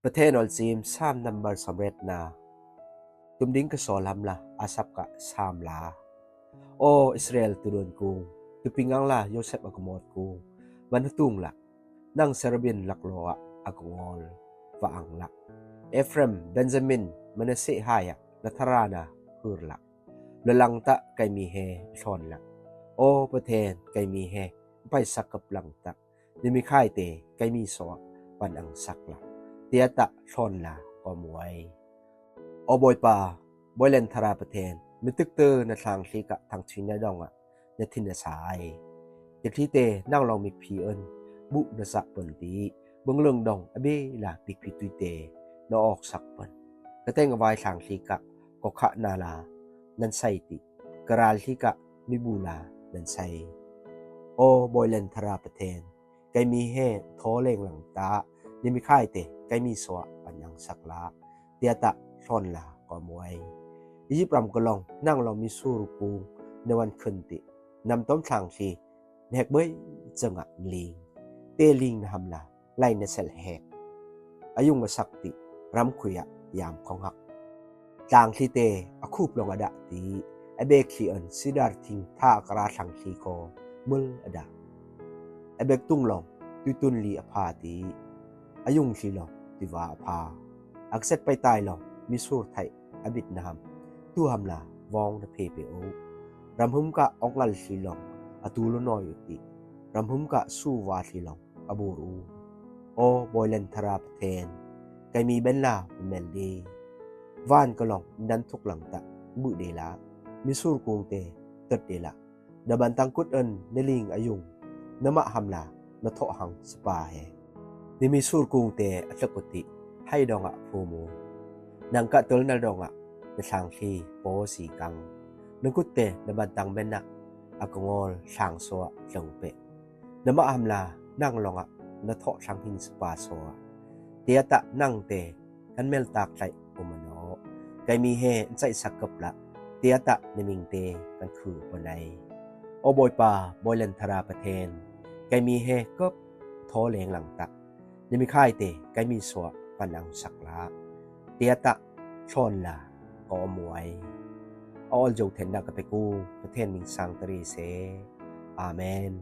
ປະເທນອອນຊີມ ຊາມນຳເບີສຳເລັດນາ ຕຸມດິງກະສໍລຳລະ ອາສັບກະຊາມລາ. ໂອ ອິດສະຣາເອນຕຸເດີນກຸງ ຕຸປິງອັງລາ ໂຢເຊັບອາກະມໍດກຸງ ມັນຫະຕຸງລະ ນັງເຊຣະບິນລັກໂລອະ ອາກະງອລ ວະອັງລະ ເອຟເຣມ ເບັນຈາມິນ ມະນາເຊຫາຍະ ນະທາຣານາ ຮືລະ ລະລັງຕະ ໄກມີແຮ ຊອນລະ ໂອ ປະເທນ ໄກມີແຮ ໄປສັກກັບລັງຕະ ນິມິຄາຍເຕ ໄກມີສວະ ປັນອັງສັກລະ ເຕຍະຕະ ຊອນລາ ກອມວຍ ໂອ ບອຍປາ ບອຍແລນທະລາປະເທນ ມິຕຶກເຕີນະທາງຄລີກະ ທາງທິນນະດອງອະ ນະທິນນະຊາຍ ເຕຄລີເຕ ນັງລອງມິກພີເອິນ ບຸນະສະເປິນຕີ ເບິ່ງເລິງດອງ ອະເບລາ ມິກພີຕຸຍເຕ ນະອອກສັກເປິນ ກະແຕງອະວາຍທາງຄລີກະ ກໍຂະນາລາ ນັນໄຊຕິ ກະລານຄລີກະ ມິບູລາ ນັນໄຊ ໂອ ບອຍແລນທະລາປະເທນ ໄກມີແຮ ທໍແລງຫຼັງຕາ ນິມິຄາຍເຕ ໄກມີສວະ ປັນອັງສັກລາ ເຕຍະຕະ ຊອນລາ ກອມວຍ ອີຢິບລຳກະລອງ ນັງລອງມິຊູຣກຸງ ໃນວັນເຄີນຕິ ນຳຕ້ອມທາງທີ່ ແນກເບີຍ ຈະງະລິງ ເຕລິງນະຫຳລາ ໄລນະເຊລແຮກ ອາຍຸງມະສັກຕິ ຣຳຄຸຍະ ຍາມຂອງຮັກ ຕ່າງທີ່ເຕ ອະຄູບລອງອະດະຕິ ອະເບກຄີເອິນ ຊິດາຣທິງ ທາອາກະລາທັງທີ່ກໍ ເມິລອະດາ ອະເບກຕຸງລອງ ຕຸຍຕຸນລີອະພາຕິ ອາຍຸງທີ່ລອງ ຕິວາອະພາ ອາກະເຊັດໄປຕາຍລອງ ມິຊູຣໄທ ອະບິດນະຫຳ ຕູຫຳລາ ວອງນະເພເປໂອ ຣຳຫຶມກະອອກງັນທີ່ລອງ ອະຕູລະນໍຍອຸຕິ ຣຳຫຶມກະຊູວາທີ່ລອງ ອະບູຣູ ໂອ ບອຍແລນທະລາປະເທນ ໄກມີແບນລາ ແມນເດ ວານກະລອງ ດັນທຸກລັງຕະ ບຸເດລາ ມິຊູຣກຸງເຕ ເຕີດເດລາ ດາບັນຕັງກຸດເອິນ ເນລິງອາຍຸງ ນະມະຫຳລາ ນະເທາະຫັງສະປາແຮ ນິມິຊູຣກຸງເຕ ອະຕະກຸຕິ ໄຮດອງອະພູມູ ນັງກະເຕີນນະດອງອະ ນະທາງທີ່ ໂປສີກັງ ນະກຸດເຕ ນະບັນຕັງແບນນະ ອາກະງອລ ສາງໂຊອະ ເລິງເປະ ນະມະຫຳລາ ນັງລອງອະ ນະເທາະທັງຫິງສະປາໂຊອະ ເຕຍະຕະ ນັງເຕ ກັນແມນຕາກໄຕ ໂອມະໂນ ໄກມີແຮ ອັນໃຈສັກກັບລະ ເຕຍະຕະ ນະມິງເຕ ກັນຄືປະໄນ ໂອ ບອຍປາ ບອຍແລນທະລາປະເທນ ໄກມີແຮ ເກີບ ທໍແລງຫຼັງຕະ ນິມິຄາຍເຕ ໄກມີສວະ ປັນອັງສັກລະ ເຕຍະຕະ ຊອນລາ ກອມວຍ ອອລໂຈເທນດາກະເປກູ ປະເທນມິງສັງຕະເຣເຊ ອາເມນ.